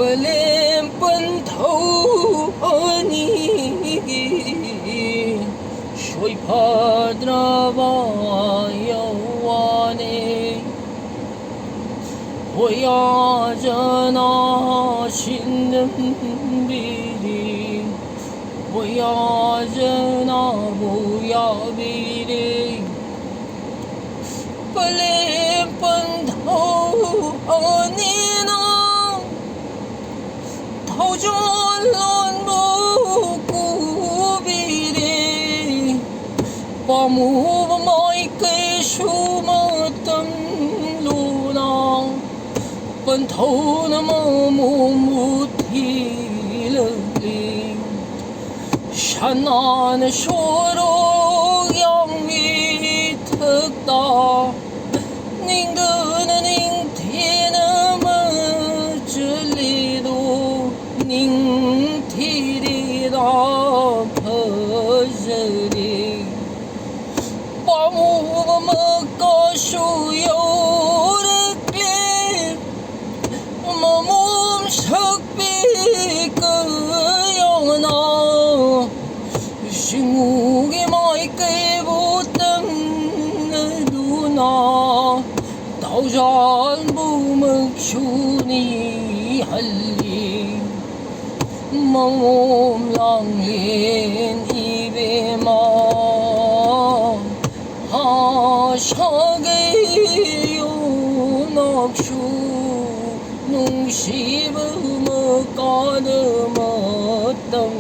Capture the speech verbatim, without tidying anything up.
ꯄꯂꯦꯝ ꯄꯟꯊꯧ ꯑꯅꯤꯒꯤ ꯁꯣꯏꯐꯗ꯭ꯔꯕ ꯌꯧꯋꯥꯅꯦ꯫ ꯍꯣꯌꯥꯖꯅ ꯁꯤꯟꯗꯝꯕꯤꯔꯤ, ꯍꯣꯌꯥꯖꯅꯕꯨ ꯌꯥꯕꯤꯔꯤ꯫ ꯄꯂꯦꯝ ꯄꯟꯊꯧ ꯑꯅꯤꯅ ꯊꯧꯖꯥꯜ ꯂꯥꯟꯕꯨ ꯀꯨꯕꯤꯔꯦ꯫ ꯄꯥꯝꯃꯨꯕ ꯃꯥꯏꯀꯩꯁꯨ ꯃꯇꯝ ꯂꯨꯅ ꯄꯟꯊꯧꯅ ꯃꯃꯣꯝꯕꯨ ꯊꯤꯂꯛꯂꯤ꯫ ꯁꯅꯥꯅ ꯁꯣꯔꯣꯛ ꯌꯥꯝꯃꯤ ꯊꯛꯇ ꯅꯤꯡꯗꯨꯅ ꯅꯤꯡꯊꯤꯅ ꯃꯆꯨꯂꯤꯗꯨ ꯅꯤꯡꯊꯤꯔꯤꯗ ꯐꯖꯔꯤ꯫ ꯄꯥꯝꯃꯨꯕ ꯃꯀꯥꯁꯨ ꯌꯧꯔꯛꯂꯦ꯫ ꯃꯃꯣꯝ ꯁꯛꯄꯤ ꯀꯌꯥꯅ ꯁꯤꯡꯎꯒꯤ ꯃꯥꯏꯀꯩꯕꯨ ꯇꯝꯅꯗꯨꯅ ꯊꯧꯖꯥꯜꯕꯨ ꯃꯛꯁꯨ ꯅꯤꯍꯜꯂꯤ꯫ ꯃꯃꯣꯝ ꯂꯥꯡꯂꯦꯟ ꯏꯕꯦꯝꯃ, ꯍꯥ ꯁꯥꯒꯩ ꯌꯨꯝꯅꯥꯛꯁꯨ ꯅꯨꯡꯁꯤꯕ ꯃꯀꯥꯗ ꯃꯇꯝ